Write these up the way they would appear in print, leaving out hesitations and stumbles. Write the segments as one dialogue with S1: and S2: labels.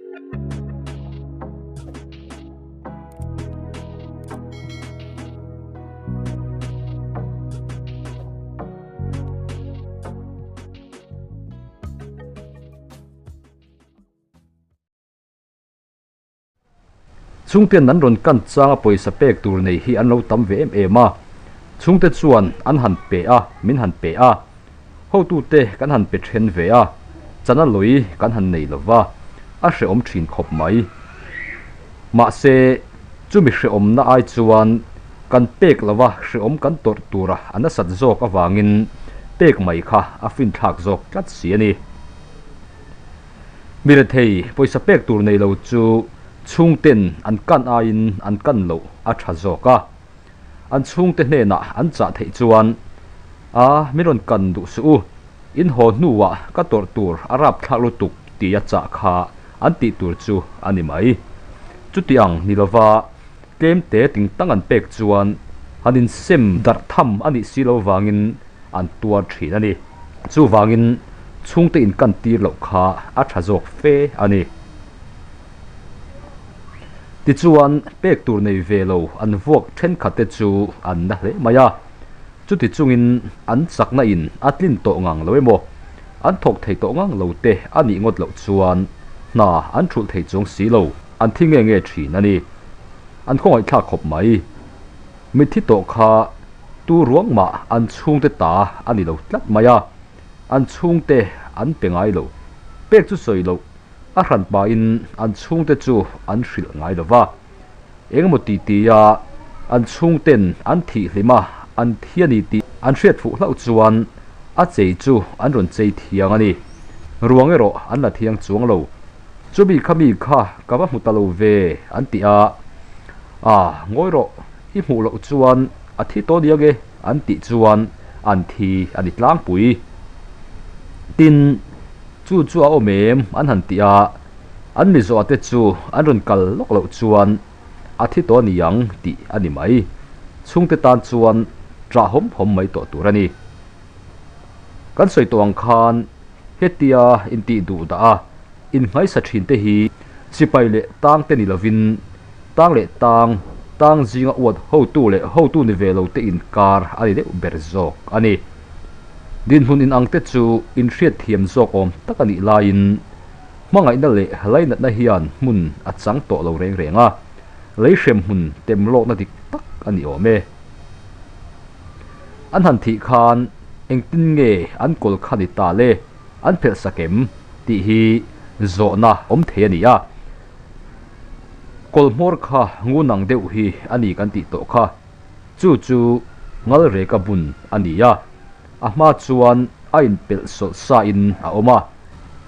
S1: Chhungten an rawn kan changa pawisa pek tur nei hi an lo tam ve em em a. Chhungte chuan an han pe a, min han pe a. Hotute kan han pe then ve a, chana lawi kan han nei lo va, a hrehawm thin khawp mai. Mahse, chumi hrehawmna ai chuan kan pek lo va hrehawm kan tawrh tura a nasat zawk avangin pek mai kha a finthlak zawk tlat si a ni. Mi rethei pawisa pek tur nei lo chu chhungten an kan aiin an kan loh a tha zawk a. An chhungte hnenah an chah theih chuan, A, min rawn kan duh suh u, in haw hnuah ka tawrh tur a rapthlak lutuk tia chah kha an tih tur chu a ni mai. Chuti ang ni lova tlemte tingtang an pek chuan han insem darh tham a nih si lo vangin an tuar thin a ni. Chuvangin chhungte inkan tir loh kha a tha zawk fe a ni. Tichuan pek tur nei ve lo an vuak thenkhatte chu an na hle mai a. Chuti chungin an chakna in a tlin tawh ngang lo emaw, an thawk thei tawh ngang lo te a nih ngawt loh chuan hna an thulh thei chuang si lo, an thi nge nge thin a ni. An khawngaihthlak khawp mai. Mitthi tawh kha tu ruang mah an chhungte ta a ni lo tlat mai a, an chhungte an pe ngai lo. Pek chu sawi loh, a hran pahin an chhungte chu an hrilh ngai lo va. Engemaw ti tia an chhungten an thih hlim a, an thi a ni tih an hriat fuh hlauh chuan a chei chu an rawn chei thiang a ni. Ruang erawh an la thiang chuang lo. Chumi kha mi kha ka va hmu ta lo ve an ti a, A, ngawi rawh, i hmuh loh chuan a thi tawh nia nge an tih chuan an thi a ni tlangpui. Tin, chu chu a awm em an han ti a, an mizawh te chu an rawn kal lawk loh chuan a thi tawh ni ang tih a ni mai. Chhungte tan chuan ṭah hawm hawm mai tawh tur a ni. Kan sawi tawh ang khan hetia intih duh dah a innghaisa thin te hi sipai leh tang te ni lovin tang leh tang, tang zinga uat hotu leh hotu ni ve lo te inkar a ni deuh ber zawk a ni. Dinhmun inang te chu inhriat thiam zawk awm tak a nih laiin hmangaihna leh lainatna hian hmun a chang tawh lo reng reng a, lei hrem hmun tem lawkna dik tak a ni awm e. An han thih khan engtin nge an kawl kha ni ta le? An phelh sak em? tih hi zawhna awm thei a ni a. Kawl hmawr kha ngun ang deuh hi a ni kan tih tawh kha. Chu chu ngal reka bun a ni a. A hma chuan a inpelh sawlh sa in a awm a.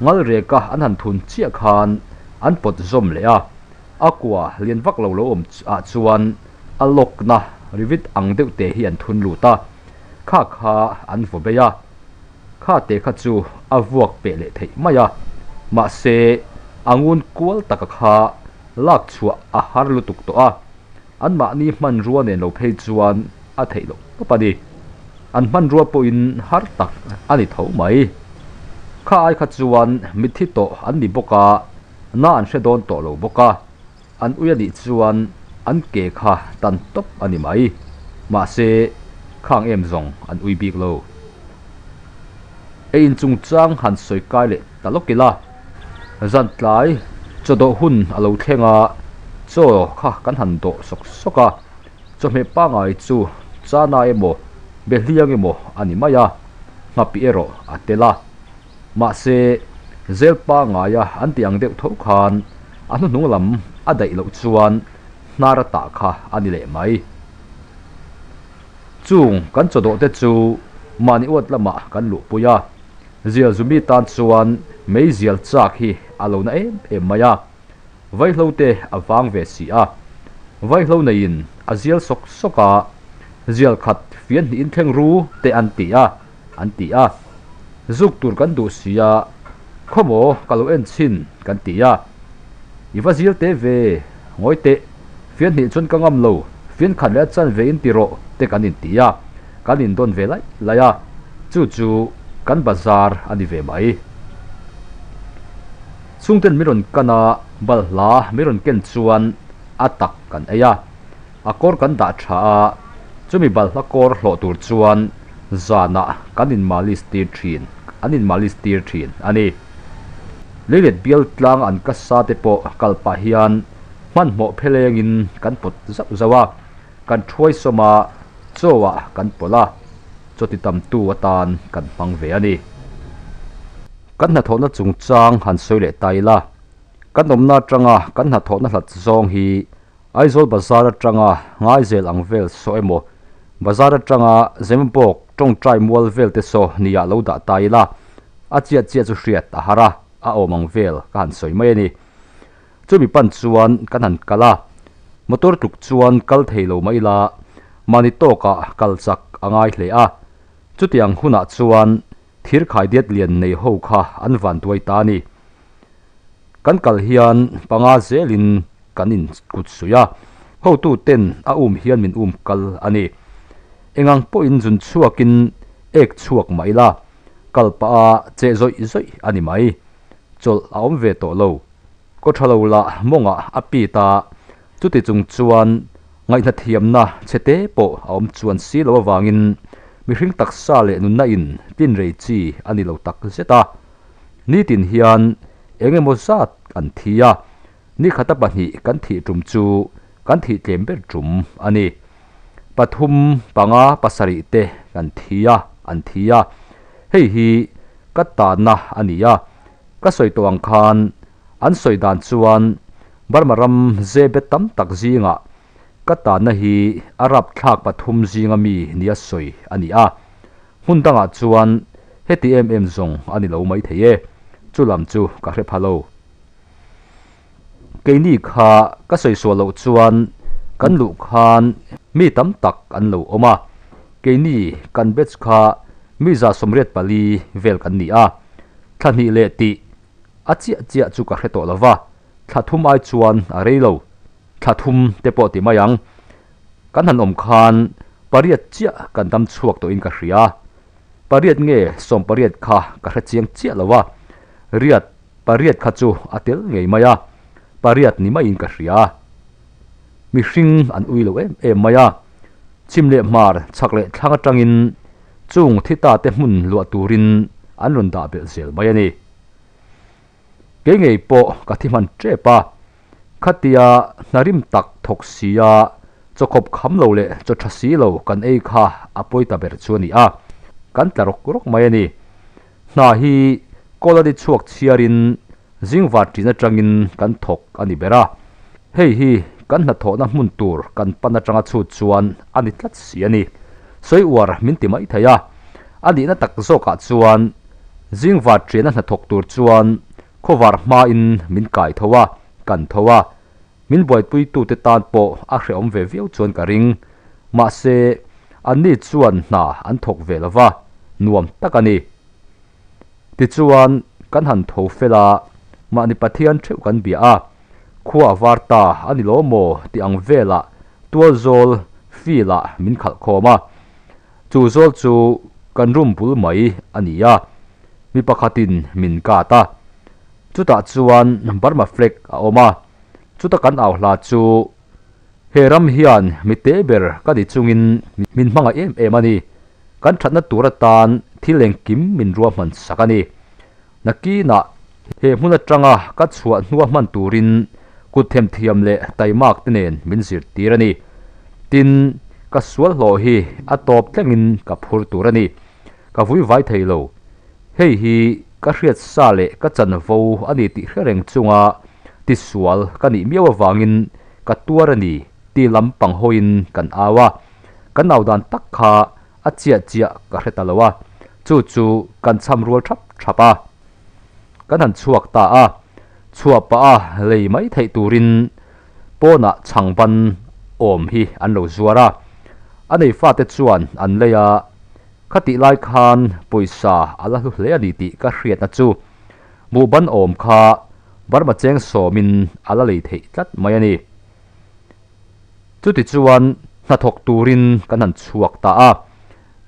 S1: Ngal reka an han thun chiah khan an pawt zawm leh a. A kua lian vak lo lo awm ah chuan a lawkna rivet ang deuh te hi an thun lut a. Kha kha an vaw bei a. Kha te kha chu a vuak peh leh theih mai a, mahse a ngun kual taka kha lak chhuah a har lutuk tawh a, anmahni hmanrua nen lo phei chuan a theih loh tawp a ni. An hmanrua pawhin har tak a ni tho mai. Kha ai kha chuan mitthi tawh an ni bawk a, na an hre dawn tawh lo bawk a. An ui a nih chuan an ke kha tan tawp a ni mai. Mahse, khang em zawng an ui bik lo. Ei inchungchang han sawi kai leh ta lawk ila. Zan tlai chaw dawh hun a lo thleng a, chaw kha kan han dawh sawk sawk a. Chawhmeh pangai chu chana emaw, behliang emaw a ni mai a, nghapih erawh a tel a. Mahse, zel pangaia an tih ang deuh tho khan a hnuhnung lam a daih loh chuan hnar a tah kha a ni leh mai. Chung kan chawdawh te chu mahni uat lamah kan luhpui a, zial zumi tan chuan meizial chak hi a lo na em em mai a, vaihlo te a vang ve si a, vaihlo neiin a zial sawk sawk a, zial khat fian hnihin thleng ru te an ti a. an ti a. Zuk tur kan duh si a, khawmaw ka lo en chhin kan ti a. I va zil teh ve, ngawi teh, fian hnih chuan ka ngam lo, fian khat leh a chan ve in ti rawh te kan in ti a, kan in dawn ve laih laih a, chu chu kan bazar a ni ve mai. Chhungten min rawn kan a, Balhla mi rawn ken chuan a tak kan ei a, a kawr kan dah tha a, chumi balhla kawr hlawh tur chuan zanah kan inmalis tir thin, an inmalis tir thin a ni. Leilet bial tlang an ka sa te pawh kal pah hian hmanhmawh phelengin kan pawt zauh zauh a, kan thuai sawm a, chaw ah kan pawlh a, chaw ti tamtu atan kan hmang ve a ni. Kan hnathawhna chungchang han sawi leh ta ila, kan awmna atanga kan hnathawhna hlat zawng hi Aizawl bazar atanga Ngaizel ang vel saw emaw, bazar atanga Zemabawk tawngtai mual vel te saw nia lo dah ta ila, a chiah chiah chu hriat a har a, a awm ang vel ka han sawi mai a ni. Chumi pan chuan kan han kal a, motor tluk chuan kal thei lo mah ila, mahni tawkah kal chak a ngai hle a, chutiang hunah chuan Thir khaidiat lian nei ho kha an van duai ta a ni. Kan kal hian panga zelin kan in kut suih a, hotu ten a um hian min um kal a ni. Engang pawhin zun chhuakin ek chhuak mah ila, kal pah a che zawih zawih a ni mai. Chawlh a awm ve tawh lo. Kaw tha lo lah mawngah a pit a, chuti chung chuan ngaihna thiamna chhe te pawh a awm chuan si lo avangin mihring taksa leh nunna in tlin rei chi a ni lo tak zet a. Nitin hian eng emaw zat an thi a, nikhata pahnih kan thih tum chu kan thih tlem ber tum a ni. Pathum, panga, pasarih te kan thi a, an thi a. Hei hi ka tanna a ni a. Ka sawi tawh ang khan an sawi dan chuan Burma ram zebe tam tak zingah ka tanna hi a rapthlak pathum zinga mi nia sawi a ni a. Hmun dangah chuan heti em em zawng a ni lo maithei e, chu lam chu ka hre pha lo. Keini kha ka sawi sual loh chuan kan luh khan mi tam tak an lo awm a, keini kan batch kha mi 184 vel kan ni a, thla hnih leh tih a chiah chiah chu ka hre tawh lo va, thla thum ai chuan a rei lo, thla thum te pawh ti mai ang. Kan han awm khan pariat chiah kan dam chhuak tawhin ka hria, pariat nge 18 kha ka hre chiang chiah lo a, riat Pariat kha chu a tel ngei mai a, pariat ni maiin ka hria. Mihring an ui lo em em mai a, chhim leh hmar chhak leh thlang atangin chung thi ta te hmun luah turin an rawn dah belh zel mai a ni. Kei ngei pawh ka thi hman tep a, khatia hnarim tak thawk sia chawkhawp kham lo leh chaw tha si lo kan ei kha a pawi ta ber chu a ni a, kan tla rawk rawk mai a ni. Hna hi Kawlani chhuak chhiarin zingvar ṭin aṭangin kan thawk a ni ber a, hei hi kan hnathawhna hmun tur kan pan aṭanga chhut chuan a ni tlat si a ni. Sawi uar min ti mai thei a, a nihna tak zawkah chuan zingvar ṭiana hnathawk tur chuan khawvar hmain min kai tho a, kan tho a, min buaipuitute tan pawh a hrehawm ve viau chuan ka ring. Mahse, anni chuan hna an thawk ve lo va, nuam tak a ni. Tichuan, kan han tho fel a, mahni Pathian theuh kan bia a, khua a var ta a ni lo maw tih ang velah tualzawl field-ah min khalh khawm a. Chu zawl chu kan room bul mai a ni a, mi pakhatin min kat a. Chutah chuan Burma flag a awm a, chuta kan au hla chu He ram hian mi te ber ka ni chungin min hmangaih em em a ni, kan thatna tur atan thil engkim min ruahman sak a ni. Nakinah he hmun atanga ka chhuah hnua hman turin kut themthiam leh taimak te nen min zirtir a ni. Tin, ka sual hlawh hi a tawp thlengin ka phur tur a ni. Ka vui vai thei lo. Hei hi ka hriat sa leh ka chanvo a ni tih hre reng chunga tisual ka nih miau avangin ka tuar a ni ti lam pang hawiin kan au a. Kan au dan tak kha a chiah chiah ka hre ta lo a, chu chu kan cham rual thap thap a. Kan han chhuak ta a, chhuah pah a lei mai theih turin pawnah chhangban awm hi an lo zuar a. A nei fate chuan an lei a. Khatih lai khan pawisa a la hlu hle a ni tih ka hriatna chu buhban awm kha Burma cheng sawmin a la lei theih tlat mai a ni. Chuti chuan hnathawk turin kan han chhuak ta a,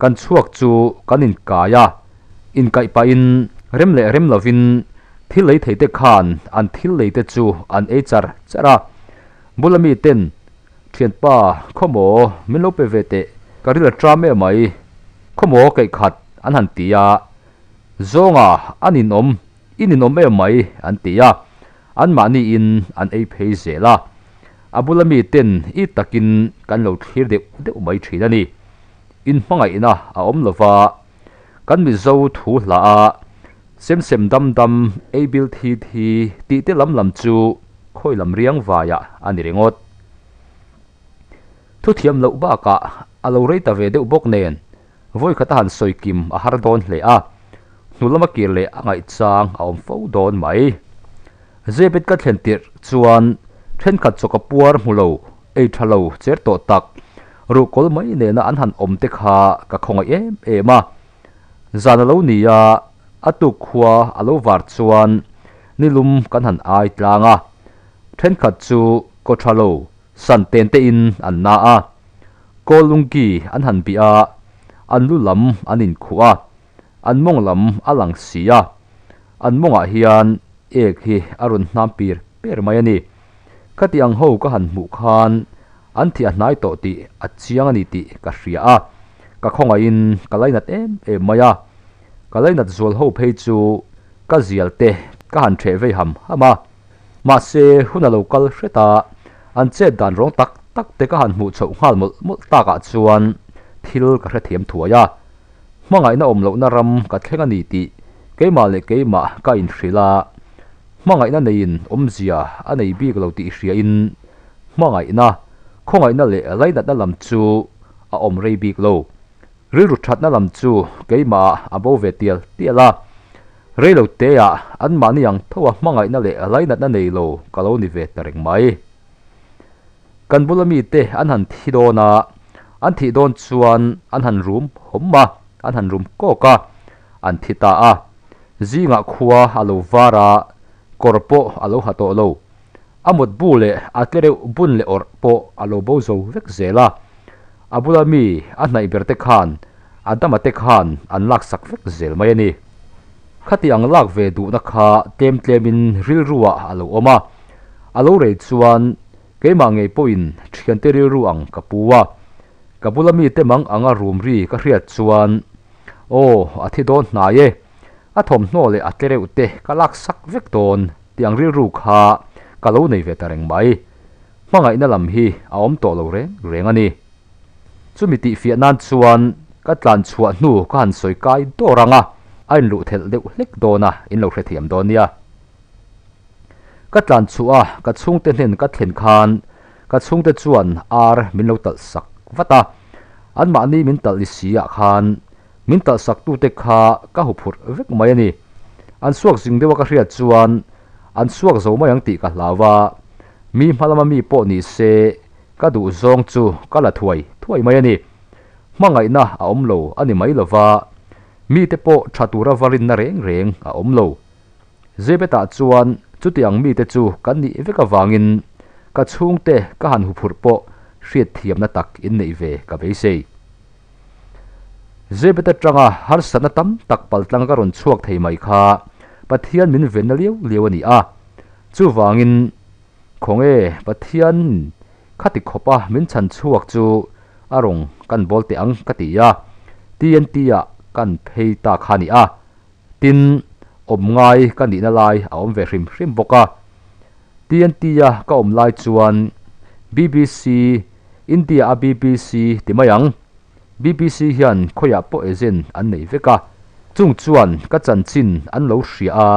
S1: kan chhuak chu kan inkai a, inkaih pahin rem leh rem lovin Thil lei theite khan an thil leite chu an ei char char a. Bula miten, Thianpa, khawmaw min lo pe ve teh, ka ril a ṭam em mai, khawmaw keih khat an han ti a. Zawnga, a ninawm, i ninawm em mai, an ti a. Anmahniin an ei phei zel a. A bula miten i takin kan lo thlir deuh deuh mai ṭhin a ni. Inhmangaihna a awm lova, kan Mizo thu hla a Sem sem dam dam, ei bil thi thi tih te lam lam chu khawi lam riang vaiah a ni ringawt. Thu thiam loh bakah a lo rei ta ve deuh bawk nen vawikhat a han sawi kim a har dawn hle a, hnu lama kir leh a ngaihchang a awm fo dawn mai. Zepet ka thlen tirh chuan thenkhat chawka puar hmu lo, ei tha lo cher tawh tak, ruhkawl mai nena an han awm te kha ka khawngaih em em a. Zan a lo ni a, a tuk khua a lo var chuan nilum kan han ai tlang a, thenkhat chu kaw tha lo san ten te in an na a, kawl lungki an han bih a, an lu lam an inkhuh a, an mawng lam a lang si a, an mawngah hian ek hi a rawn hnam pir per mai a ni. Khati ang ho ka han hmuh khan an thih a hnai tawh tih a chiang a ni tih ka hria a, ka khawngaihin ka lainat em em mai a. Ka lainat zual ho phei chu ka zial te ka han ṭheh vei ham ham a. Mahse, hun a lo kal hret a, an chet dan rawng tak tak te ka han hmuh chhoh nghal mawlh mawlh takah chuan thil ka hrethiam thuai a. Hmangaihna awm lohna ram ka thleng a ni tih keimah leh keimah ka inhrilh a. Hmangaihna neiin awmzia a nei bik lo tih hriain hmangaihna, khawngaihna leh lainatna lam chu a awm rei bik lo. Rilru thatna lam chu keimahah a bo ve tial tial a. Rei lo teah anmahni ang tho a hmangaihna leh lainatna nei lo ka lo ni ve ta reng mai. Kan bula mite an han thi dawn a, an thih dawn chuan an han rum hawm a, an han rum kawk a, an thi ta a. Zingah khua a lo var a, kawr pawh a lo ha tawh lo. A mutbu leh a tle reuh bun leh awrh pawh a lo bo zo vek zel a. A bula mi a hnaih ber te khan a dama te khan an laksak vek zel mai a ni. Khati ang lak ve duhna kha tlem tlemin rilruah a lo awm a. A lo rei chuan keimah ngei pawhin thiante rilru ang ka pu a. Ka bula mite mang anga rum ri ka hriat chuan Aw, a thi dawn hnai e. A thawmhnaw leh a tle reuh te ka lak sak vek dawn tih ang rilru kha ka lo nei ve ta reng mai. Hmangaihna lam hi a awm tawh lo reng reng a ni. Chumi tihfiah nan chuan ka tlan chhuah hnu ka han sawi kai dawr ang a, a inluh thelh deuh hlek dawn a, in lo hrethiam dawn nia. Ka tlan chhuah a, ka chhungte hnen ka thlen khan ka chhungte chuan ar min lo talh sak vat a, anmahni min talh ni si ah khan Min talhsaktute kha ka huphurh vek mai a ni. An suak zing deuha ka hriat chuan an suak zo mai ang tih ka hlau a, mi hma lama mi pawh ni se ka duh zawng chu ka la thuai thuai mai a ni. Hmangaihna a awm lo a ni mai lova, mite pawh tha tura va rinna reng reng a awm lo. Zebetah chuan chuti ang mite chu kan nih vek avangin ka chhungte ka han huphurh pawh hriatthiamna tak inneih ve ka beisei. Zebet atanga harsatna tam tak paltlang ka rawn chhuak thei mai kha Pathian min venna liau liau a ni a. Chuvangin, khawnge Pathian khati khawpa min chhan chhuak chu a rawng kan bawl teh ang ka ti a, TNT ah kan phei ta kha a ni a. Tin, awm ngai ka nihna lai a awm ve hrim hrim bawk a. TNT a ka awm lai chuan BBC, India a BBC ti mai ang. BBC hian khawiah pawh agent an nei vek a. Chung chuan ka chanchin an lo hria a,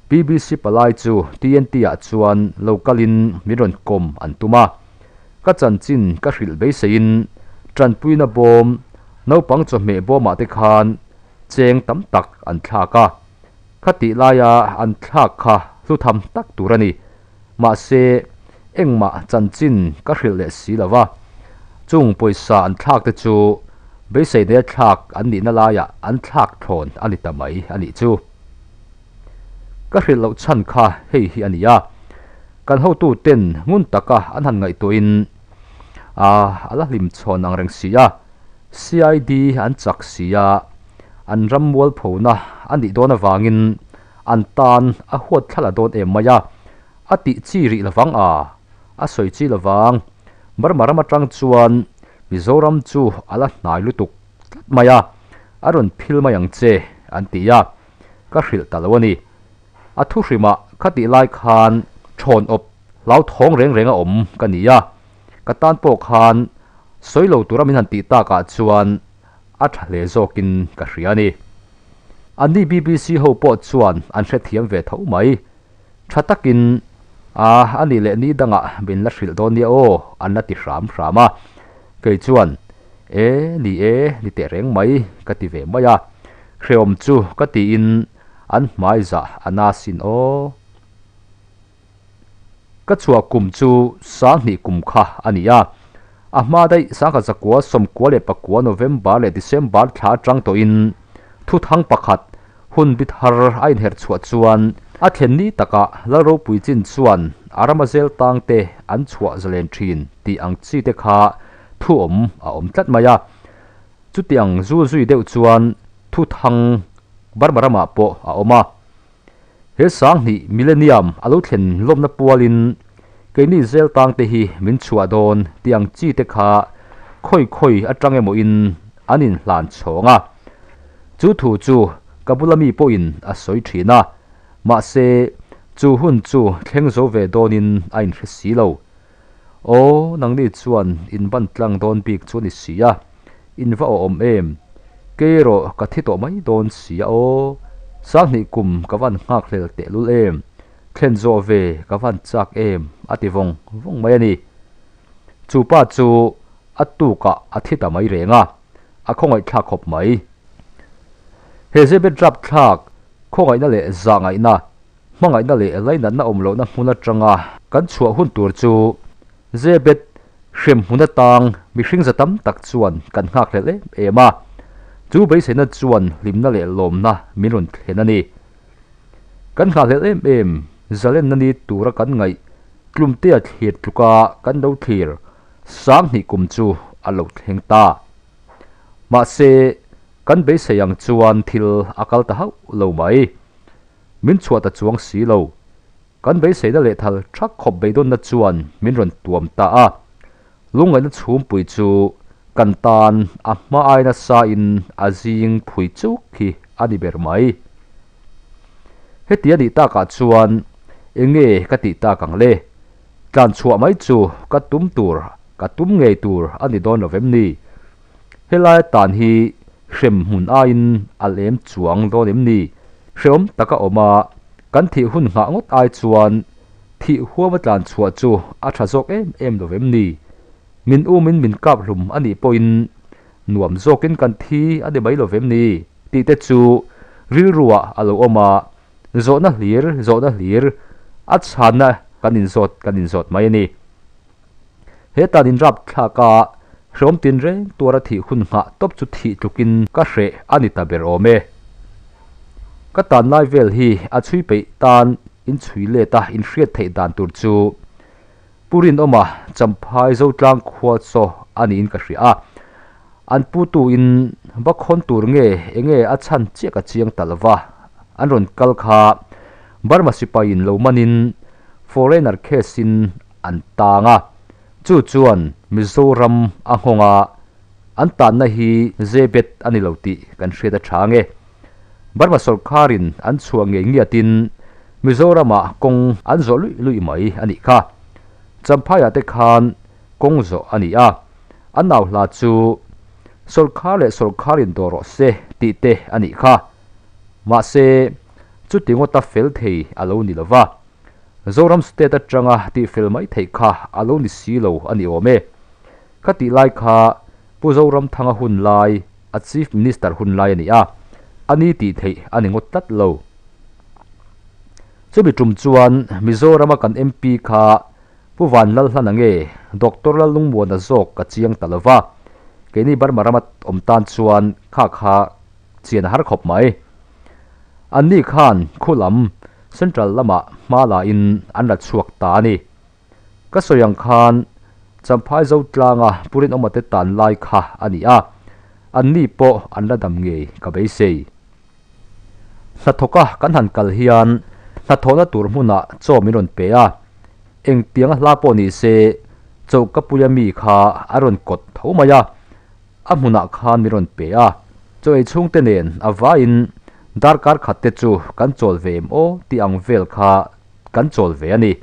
S1: BBC palai chu TNT ah chuan lo kalin min rawn kawm an tum a. Ka chanchin ka hrilh beiseiin tanpuina bawm, naupang chawhmeh bawmah te khan cheng tam tak an thlak a, khatih laia an thlak kha hlu tham tak tur a ni. Mahse, engmah chanchin ka hrilh leh si lo va, chung pawisa an thlak te chu beisei neia thlak an nihna laiah an thlak thlawn a ni ta mai a nih chu. Ka hrilh loh chhan kha hei hi a ni a, kan hotu ten ngun taka an han ngaihtuahin a a la hlim chhawn ang reng si a, CID an chak si a, an ram mualphona a nih dawn avangin An tan a huat thla la dawn em mai a, a tih chi rih lovang a, a sawi chi lovang. Burma ram atang chuan Mizoram chu a la hnai lutuk tlat mai a, a rawn phil mai ang che an ti a, ka hrilh ta lo a ni. A thu hrimah khatih lai khan thawn awp hlauthawng reng reng a awm ka ni a, ka tan pawh khan sawi lo tura min han tih takah chuan a tha hle zawkin ka hria a ni. Anni BBC ho pawh chuan an hrethiam ve tho mai. Tha takin, A, a nih leh ni dangah min la hrilh dawn nia aw, an la ti hram hram a. Kei chuan, E, ni e, ni teh reng mai, ka ti ve mai a. Hreawm chu ka tiin an hmai zah a na sin aw. Ka chhuah kum chu sanghnih kum kha a ni a, a hma daih sangkhat zakua 99 November leh December thla atang tawhin thuthang pakhat hun bi thar a inherh chhuah chuan a thlen ni takah Lalropui chin chuan a rama zel tang te an chhuah zalen thin tih ang chi te kha thu awm a awm tlat mai a. Chutiang zul zui deuh chuan thuthang Burma ramah pawh a awm a. He sanghnih millennium a lo thlen lawmna pualin keini zel tangte hi min chhuah dawn tih ang chi te kha khawi khawi atang emaw in an inhlan chhawng a. Chu thu chu ka bula mi pawhin a sawi thin a, mahse chu hun chu thleng zo ve dawnin a inhre si lo. Aw, nangni chuan in ban tlang dawn bik chu a ni si a, in va awhawm em? Kei erawh ka thi tawh mai dawn si a aw, sanghnih kum ka van nghakhlel tehlul em, thlen zawh ve ka van chak em a ti vawng vawng mai a ni. Chu pa chu a tukah a thi ta mai reng a, a khawngaihthlak khawp mai. He zebet rapthlak khawngaihna leh zahngaihna Hmangaihna leh lainatna awm lohna hmun atanga kan chhuah hun tur chu Zebet hrem hmun atang mihring za tam tak chuan kan nghakhlelh em em a. Chu beiseina chuan hlimna leh lawmna min rawn thlen a ni. Kan nghakhlelh em em zalenna ni tura kan ngaih tlumtea thlir tluka kan lo thlir sanghnih kum chu a lo thleng ta. Mahse, kan beisei ang chuan thil a kal ta hauh lo mai. Min chhuah ta chuang si lo. Kan beiseina leh thal thak khawp beidawnna chuan min rawn tuam ta a. Lungngaihna chhumpui chu kan tan a hma ai nasa in a zing phui chuk hi a ni ber mai. Heti a nih takah chuan enge ka tih tak ang le? Tlan chhuah mai chu ka tum tur, ka tum ngei tur a ni dawn lo vem ni? Helai tan hi hrem hmun aiin a lem chuang dawn em ni? Hreawm taka awm a, kan thih hun nghah ngawt ai chuan thih huam a tlan chhuah chu a tha zawk em em lo vem ni? Min umin min kap hlum a nih pawhin nuam zawkin kan thi a ni mai lo vem ni? Tih te chu rilruah a lo awm a, zawhna hlir zawhna hlir a chhanna kan inzawt kan inzawt mai a ni. He tan in rap thlak a, hreawm tin reng tuara thih hun nghah tawp chu thih tlukin ka hreh a ni ta ber awm e. Ka tan lai vel hi a chhui peih tan in chhui let a in hriat theih dan tur chu Pu Rinawma Champhai Zotlang khua chaw a niin ka hria a. An putu in va khawn tur nge enge a chhan chiah ka chiang ta lova, an rawn kal kha Burma sipai in lo manin foreigner case in an tang a, chu chuan Mizoram a nghawng a, an tanna hi zebet a ni lo tih kan hriat a tha nge. Burma sawrkharin an chhuah ngei ngiatin Mizoramah kawng an zawh luih luih mai a nih kha. Champhaiah te khan kawng zawh a ni a, an nau hla chu sawrkhar leh sawrkharin dawr rawh se tih te a nih kha. Mahse, chuti ngawta fel thei a lo ni lo va. Zoram state atanga tihfel mai theih kha a lo ni si lo a ni awm e. Ka tih lai kha Pu Zoramthanga hun lai, a Chief Minister hun lai a ni a, a ni tih theih a ni ngawt tlat lo. Chumi tum chuan Mizorama kan MP kha Pu Vanlalhlana nge Doctor Lalungmuana zawk ka chiang ta lo va, keini Burma rama awm tan chuan kha kha chian a har khawp mai. Anni khan khu lam Central lamah hma la in an la chhuak ta a ni. Ka sawi ang khan Champhai Zotlanga Pu Rinawma te tan lai kha a ni a, anni pawh an la dam ngei ka beisei. Hnathawka kan han kal hian hnathawhna tur hmunah chaw min rawn pe a, engtianga hla pawh ni se chohkapuia mi kha a rawn kawt tho mai a, a hmunah khan min rawn pe a, chaw ei chhungte nen a vaiin darkar khat te chu kan chawl ve em aw tih ang vel kha kan chawl ve a ni.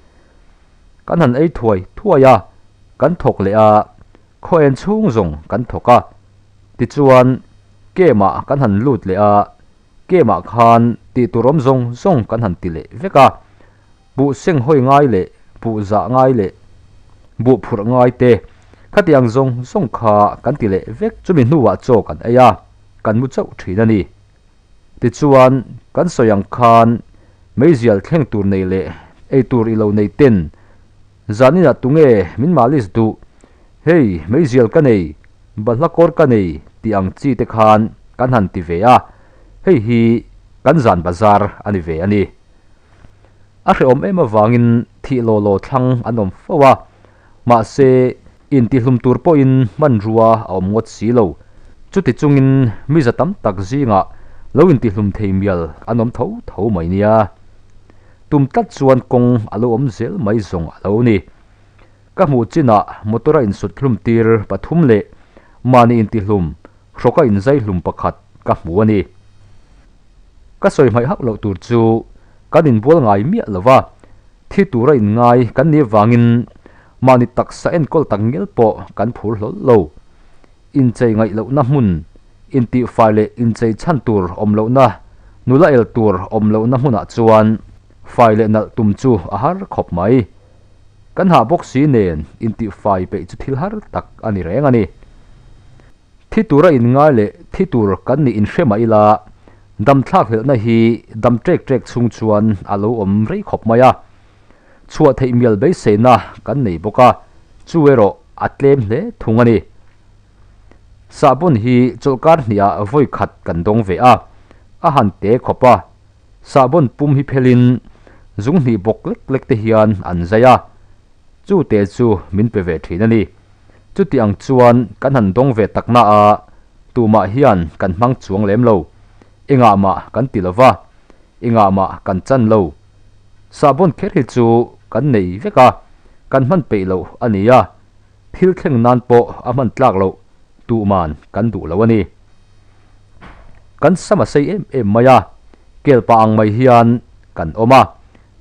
S1: Kan han ei thuai thuai a, kan thawk leh a, khaw en chhung zawng kan thawk a. Tichuan, camp ah kan han lut leh a, camp ah khan tih tur awm zawng zawng kan han ti leh vek a. Buh seng hawi ngai leh buh zah ngai leh buh phurh ngai te, khati ang zawng zawng kha kan ti leh vek. Chumi hnuah chaw kan ei a, kan mu chauh thin a ni. Tichuan, kan sawi ang khan meizial thleng tur nei leh ei tur i lo nei ten zaninah tunge min malis duh, hei meizial ka nei, balhla kawr ka nei tih ang chi te khan kan han ti ve a, hei hi kan zan bazar a ni ve a ni. A hrehawm em avangin thih law law thlang an awm fo a, mahse intihlum tur pawhin hmanrua a awm ngawt si lo. Chuti chungin mi za tam tak zingah lo intihlum thei mial an awm tho tho mai nia. Tum tlat chuan kawng a lo awm zel mai zawng a lo ni. Ka hmuh chinah motor a insut hlum tir pathum leh mahni intihlum hrawka inzai hlum pakhat ka hmu a ni. Ka sawi hmaih hauh loh tur chu kan inbual ngai miah lo va, thi tura inngai kan nih avangin mahni taksa enkawl tak ngial pawh kan phur hlawl lo. Inchei ngaih lohna hmun, intihfai leh inchei chhan tur awm lohna, nula el tur awm lohna hmunah chuan fai leh nalh tum chu a har khawp mai. Kan hah bawk si nen intihfai peih chu thil har tak a ni reng a ni. Thi tura inngai leh thi tur kan nih inhre mah ila, dam thlak hlelhna hi dam ṭek ṭek chhung chuan a lo awm rei khawp mai a. Chhuah theih mial beiseina kan nei bawk a, chu erawh a tlem hle thung a ni. Sahbawn hi chawlhkar hniah vawi khat kan dawng ve a, a han te khawp a. Sahbawn pum hi phelin zung hnih bawk lek lek te hian an zai a, chu te chu min pe ve thin a ni. Chuti ang chuan kan han dawng ve tak na a, tumah hian kan hmang chuang lem lo. Engah mah kan ti lo va, engah mah kan chan lo. Sahbawn kher hi chu kan nei vek a, kan hman peih loh a ni a, thil thleng nan pawh a hman tlak loh tuhman kan duh lo a ni. Kan sam a sei em em mai a, kelpa ang mai hian kan awm a,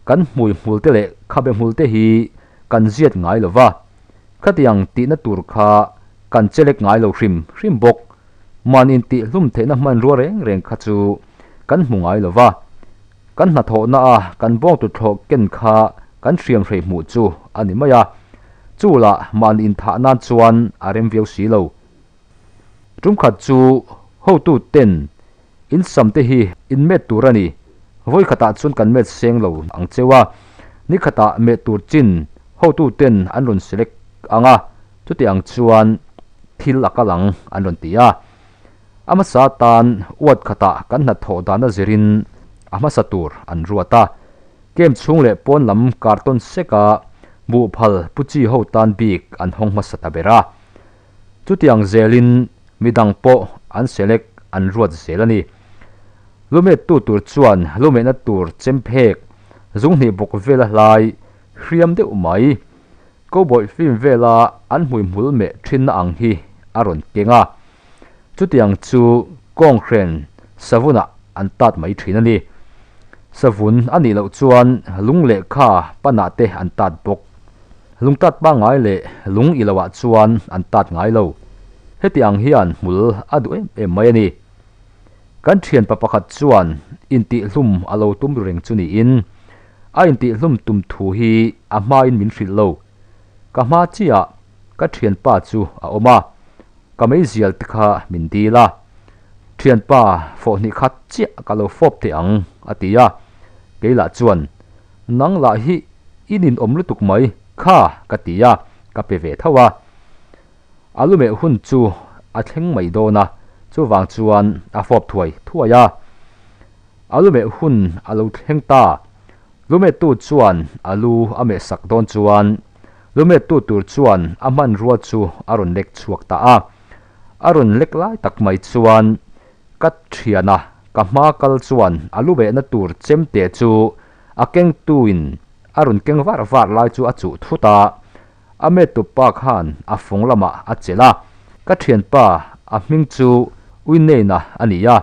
S1: kan hmui hmul te leh khabe hmul te hi kan ziat ngai lo va, khatiang tihna tur kha kan chelek ngai lo hrim hrim bawk. Man intih hlum theihna hmanrua reng reng kha chu kan hmu ngai lo va, kan hnathawhna a kan bawngtu thlawh ken kha kan hriam hrei hmuh chu a ni mai a, chu lah mahni inthah nan chuan a rem viau si lo. Tumkhat chu hotu ten in sam te hi in met tur a ni, vawi khatah chuan kan met seng lo ang cheu a, ni khatah meh tur chin hotu ten an rawn select ang a, chuti ang chuan thil a kal ang an rawn ti a. A hmasa tan uat khatah kan hnathawh dana zirin a hmasa tur an ruat a, camp chhung leh pawn lam kartawn seka buhphal pu chi ho tan bik an hawng hmasa ta ber a. Chutiang zelin midang pawh an select an ruat zel a ni. Lumettu tur chuan lumehna tur chemphek, zunghnih bawk vela hlai hriam deuh mai, cowboy film vela an hmuihmul meh thinna ang hi a rawn keng a. Chutiang chu kawnghren savunah an tat mai thin a ni. Savun a nih loh chuan lung lehkha panah te an tat bawk. Lung tat pangngai leh lung i loah chuan an tat ngai lo. Heti ang hian hmul a duh em em mai a ni. Kan thianpa pakhat chuan intihhlum a lo tum ru reng chu niin, a intihhlum tum thu hi a hmain min hrilh lo. Ka hma chiah ka thianpa chu a awm a, ka meizial te kha min dil a. Thianpa fawhhnih khat chiah ka lo fawp teh ang a ti a, kei lah chuan Nang lah hi i ninawm lutuk mai kha ka ti a, ka pe ve tho a. A lumeh hun chu a thleng mai dawn a, chuvang chuan a fawp thuai thuai a. A lumeh hun a lo thleng ta. Lumettu chuan a lu a meh sak dawn chuan lumettu tur chuan a hmanrua chu a rawn lek chhuak ta a. A rawn lek lai tak mai chuan ka thiana. Ka hma kal chuan a lu behna tur chemte chu a kengtuin a rawn keng var var lai chu a chuh thut a, a mettupa khan a fung lamah a chelh a. Ka thianpa a hming chu Uineina a ni a,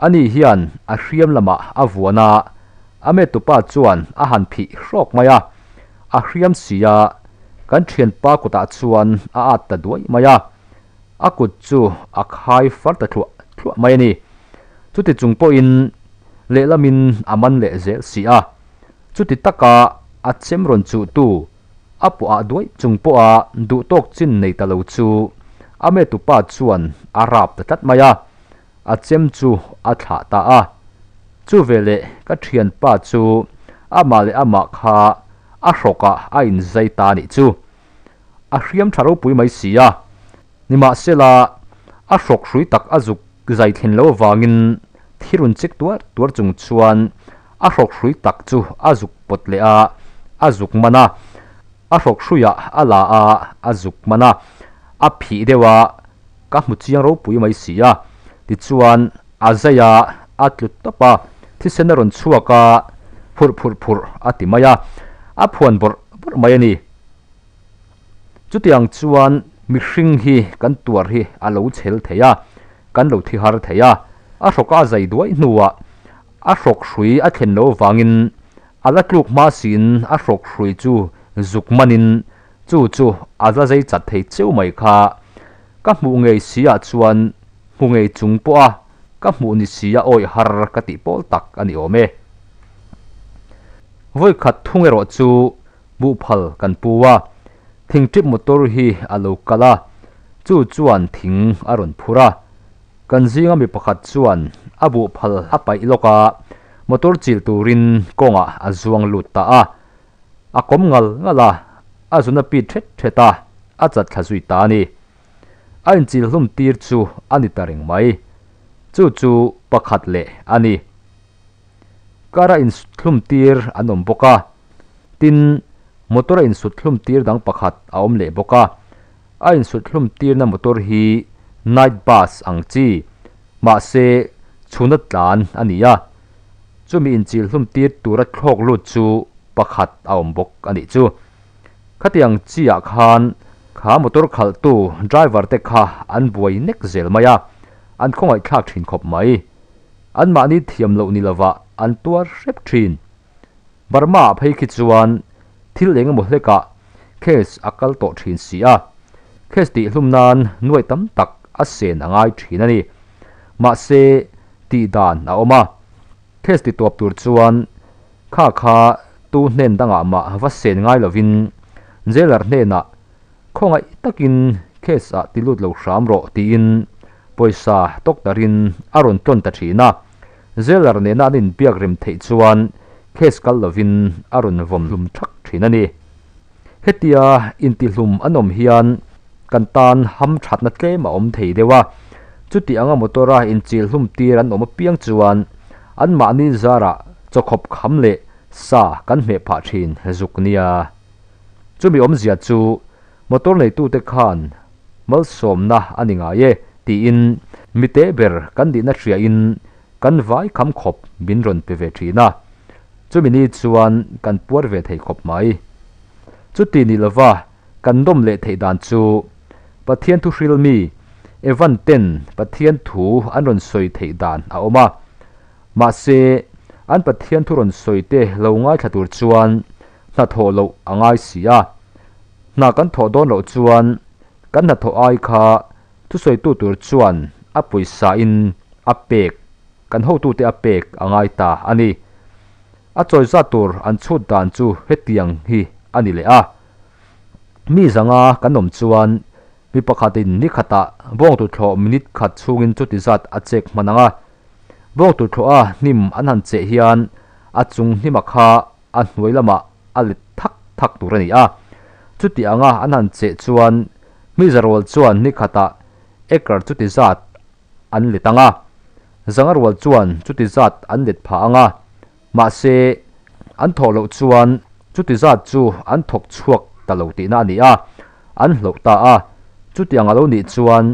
S1: ani hian a hriam lamah a vuan a, a mettupa chuan a han phih hrawk mai a, a hriam si a, kan thianpa kutah chuan a at ta duai mai a. A kut chu a khai far ta thluah thluah mai a ni. Chuti chung pawhin lehlamin a man leh zel si a. Chuti taka a chem rawn chuhtu a puah duai chung pawha duhtawk chin nei ta lo chu a metupa chuan a rap ta tlat mai a, a chem chu a thlah ta a. Chu veleh ka thianpa chu amah leh amah kha a hrawkah a inzai ta a nih chu. A hriam tha ropui mai si a, nimahsela a hrawk hrui tak a zuk zai thlen lo avangin thi run chik tuar tuar chung chuan a hrawk hrui tak chu a zuk pawt leh a, a zuk man a, a hrawk hruiah a la a, a zuk man a, a phih deuh a, ka hmu chiang ropui mai si a, tichuan a zai a, a tlu tawp a, thisen a rawn chhuak a, phurh phurh phurh a ti mai a, a phuan bawrh bawrh mai a ni. Chutiang chuan mihring hi kan tuar hi a lo chhel thei a, kan lo thi har thei a. A hrawk a zai duai hnuah a hrawk hrui a thlen lo avangin a la tluk hma siin a hrawk hrui chu zuk manin chu chu a la zai chat thei cheu mai kha. Ka hmuh ngei si ah chuan hmu ngei chung pawha ka hmuh ni si a awih har ka tih pawl tak a ni awm e. Vawikhat thung erawh chu Buhphal kan pu a, thingṭip motor hi a lo kal a, chu chuan thing a rawn phur a. Kan zinga mi pakhat chuan a buhphal a paih lawk a, motor chil turin kawngah a zuang lut ta a. A kawm ngal ngal a, a zun a pit ṭhet ṭhet a, a chat thla zui ta a ni. A inchil hlum tir chu a ni ta reng mai. Chu chu pakhat leh a ni. Car a insuthlum tir an awm bawk a, tin, motor a insuthlum tir dang pakhat a awm leh bawk a. A insuthlum tirna motor hi night bus ang chi, mahse chhuna tlan a ni a. Chumi inchilhlum tir tura thlawk lut chu pakhat a awm bawk a nih chu. Khatiang chiah khan kha motor khalhtu driver te kha an buai nek zel mai a, an khawngaihthlak thin khawp mai. Anmahni thiam loh ni lovah an tuar hrep thin. Burma-ah phei khi chuan thil eng emaw hlekah case a kal tawh thin si a, case tihhlum nan nuai tam tak a sen a ngai thin a ni. Mahse, tih dan a awm a, case ti tawp tur chuan kha kha tu hnen dangah mah va sen ngai lovin jailer hnenah Khawngaih takin case ah ti lut lo hram rawh tiin pawisa doctor-in a rawn tlawn ta thin a, jailer nena an inbiak rem theih chuan case kal lovin a rawn vawm hlum thak thin a ni. Hetia intihlum an awm hian kan tan ham thatna tlem a awm thei deuh a, chuti anga motor-a inchil hlum tir an awm apiang chuan anmahni zarah chawkhawp kham leh sa kan hmeh phah thin zuk nia. Chumi awmzia chu motor neitute khan malsawmna a ni ngai e tiin mite ber kan nihna hriain kan vai kham khawp min rawn pe ve thin a, chumi ni chuan kan puar ve thei khawp mai. Chuti ni lova kan nawm leh theih dan chu Pathian thu hril mi Evan ten Pathian thu an rawn sawi theih dan a awm a, mahse an Pathian thu rawn sawi te lo ngaithla tur chuan Hna thawh loh a ngai si a, hna kan thawh dawn loh chuan kan hnathawh ai kha thusawitu tur chuan a pawisa in a pek, kan hotute a pek a ngai ta a ni. A chawi zat tur an chhut dan chu hetiang hi a ni leh a. Mi zanga kan awm chuan mi pakhatin ni khatah bawngtuthlawh minute khat chhungin chuti zat a chek hman ang a. Bawngtuthlawh a hnim an han cheh hian a chung hnima kha a hnuai lamah a let thak thak tur a ni a. Chuti anga an han cheh chuan Hmizarual chuan ni khatah acre chuti zat an let ang a, Zangarual chuan chuti zat an let phah ang a, mahse an thawh loh chuan chuti zat chu an thawk chhuak ta lo tihna a ni a, an hloh ta a. Chuti anga lo nih chuan.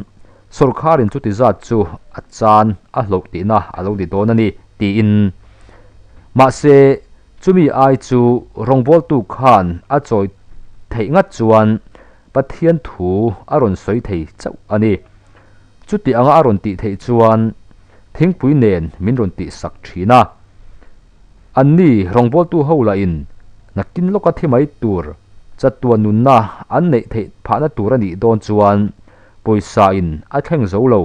S1: Sawrkharin chuti zat chu a chan a hloh tihna a lo ni dawn a ni, tiin. Mahse, chumi ai chu rawngbawltu khan a chawi theih ngat chuan Pathian thu a rawn sawi thei chauh a ni. Chuti anga a rawn tih theih chuan thingpui nen min rawn tihsak thin a. Anni rawngbawltu ho lahin nakin lawka thi mai tur chatuan nunna an neih theih phahna tur a nih dawn chuan pawisa in a thleng zo lo,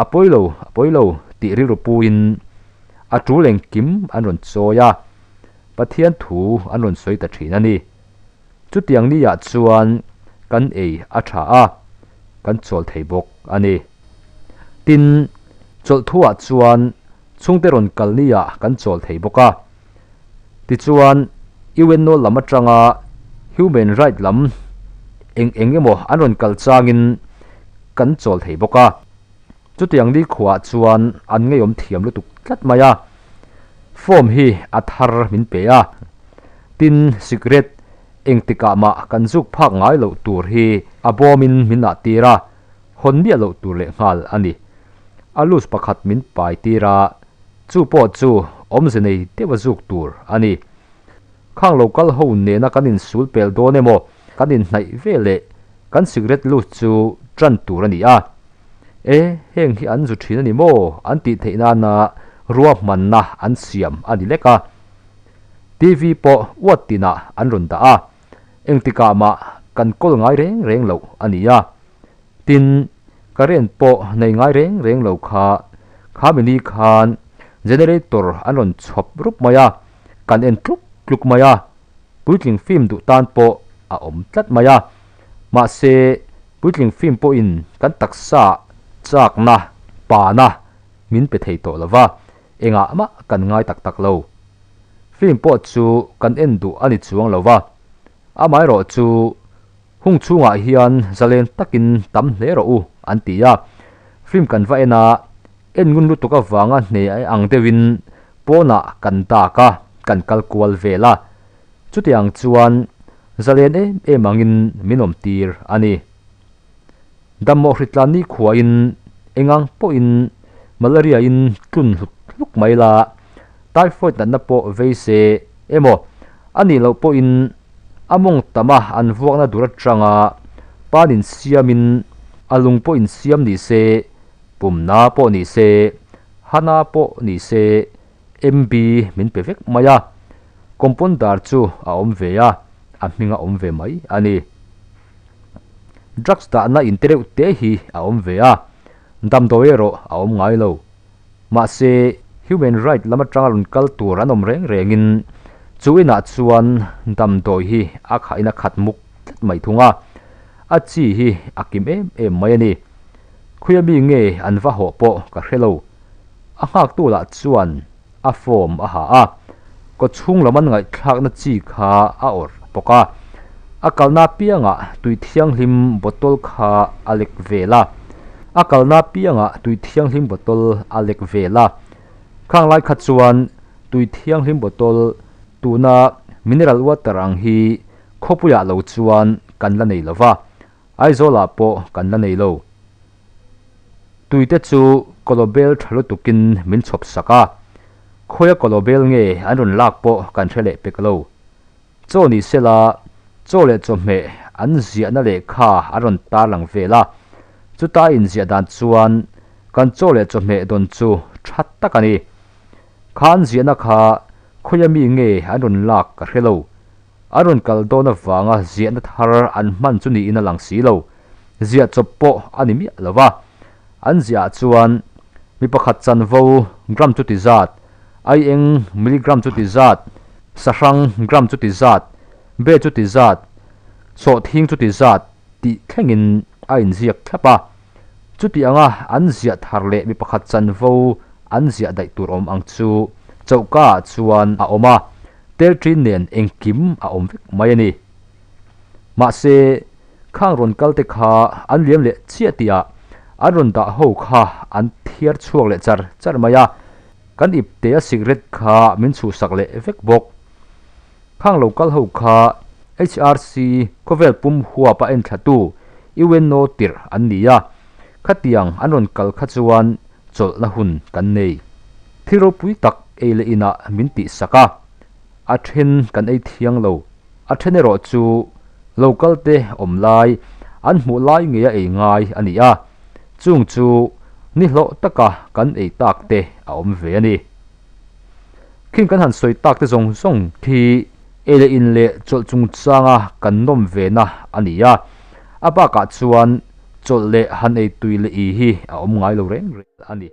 S1: a pawi lo, a pawi lo tih rilru puin a tul engkim an rawn chawi a, Pathian thu an rawn sawi ta thin a ni. Chutiang niah chuan kan ei a tha a, kan chawl thei bawk a ni. Tin, chawlh thuah chuan chhungte rawn kal niah kan chawl thei bawk a. Tichuan, UNO lam atanga human right lam eng eng emaw an rawn kal changin kan chawl thei bawk a. Chutiang nikhuaah chuan an ngeiawm thiam lutuk tlat mai a, form hi a thar min pe a, tin cigarette engtikah mah kan zuk phak ngai loh tur hi a bawmin min ah tir a, hawn miah loh tur leh nghal a ni. A loose pakhat min pai tir a, chu pawh chu awmze nei deuh a zuk tur a ni. Khang lo kal ho nena kan insul pel dawn emaw kan inhnaih ve leh kan cigarette loose chu tan tur a ni a. E, heng hi an zu thin a ni maw? an tih theih nana ruahmanna an siam a ni lek a. TV pawh uat tinah an rawn dah a, engtikah mah kan kawl ngai reng reng loh a ni a. Tin, current pawh nei ngai reng reng lo kha, kha mini khan generator an rawn chhawp rup mai a, kan en tluk tluk mai a. Puitling film duh tan pawh a awm tlat mai a, mahse puitling film pawhin kan taksa chakna, pana min pe thei tawh lova, engah mah kan ngai tak tak lo. Film pawh chu kan en duh a ni chuang lova, amaherawh chu hung chhungah hian zalen takin tam hle rawh u an ti a, film kan va en a, En ngun lutuk avanga hne ang deuhin pawnah kan dak a, kan kal kual vel a. Chutiang chuan zalen em em angin min awm tir a ni. Dammawh hritlan nikhuain engang pawhin malaria in tlun hlut hluk mai la, typhoid natna pawh vei se emaw a nih loh pawhin a mawng tama an vuakna dur atanga pan insiamin a lung pawh insiam ni se Pumna pawh ni se, Hana pawh ni se, MB min pe vek mai a. Compounder chu a awm ve a, a hming a awm ve mai a ni. Drugs dahna in te reuh te hi a awm ve a, damdawi erawh a awm ngai lo. Mahse, human right lam atanga rawn kal tur an awm reng rengin chu inah chuan damdawi hi a khahin a khat muk tlat mai thung a, a chi hi a kim em em mai a ni. Khuia mi nge an va hawh pawh ka hre lo. A nghaktu lah chuan a form a ha a, kawchhung lam an ngaihthlakna chi kha a awrh bawk a. A kalna piangah tui thianghlim bottle kha a lek vel a. A kalna piangah tui thianghlim bottle a lek vel a. Khang lai kha chuan tui thianghlim bottle tuna mineral water ang hi khawpuiah lo chuan kan la nei lo va. Aizawlah pawh kan la nei lo. Tuite chu kawlawbel tha lutukin min chhawp sak a, khawia kawlawbel nge an rawn lak pawh kan hre leh pek lo. Chaw ni sela, chaw leh chawhmeh an ziahna lehkha an rawn tarlang vel a, chuta inziah dan chuan kan chaw leh chawhmeh dawn chu tha tak a ni. Kha an ziahna kha khawia mi nge an rawn lak ka hre lo. An rawn kal dawn avanga ziahna thar an hman chu niin a lang si lo. Ziah chawp pawh a ni miah lo va. An ziahah chuan mi pakhat chanvo gram chu ti zat, aieng milligram chu ti zat, sahrang gram chu ti zat, be chu ti zat, sawhthing chu ti zat tih thlengin a inziak thlap a. Chuti anga an ziah thar leh mi pakhat chanvo an ziah daih tur awm ang chu chohkaah chuan a awm a. Tel ṭin nen engkim a awm vek mai a ni. Mahse, khang rawn kal te kha an liam leh chiah tihah an rawn dah ho kha an thiar chhuak leh char char mai a, kan iptea cigarette kha min chhuhsak leh vek bawk. Khang lo kal ho kha HRC khawvel pum huapa enthlatu UNO tirh an ni a. Khatiang an rawn kal kha chuan chawlhna hun kan nei. Thil ropui tak ei leh inah min tihsak a, a then kan ei thiang lo. A then erawh chu local te awm lai, an hmuh lai ngeia ei ngai a ni a, chung chu ni hlawh taka kan ei tak te a awm ve a ni. Khing kan han sawi tak te zawng zawng khi ei leh in leh chawlh chungchanga kan nawm ve na a ni a, a bakah chuan chawlh leh han ei tui leh i hi a awm ngai lo reng reng a ni.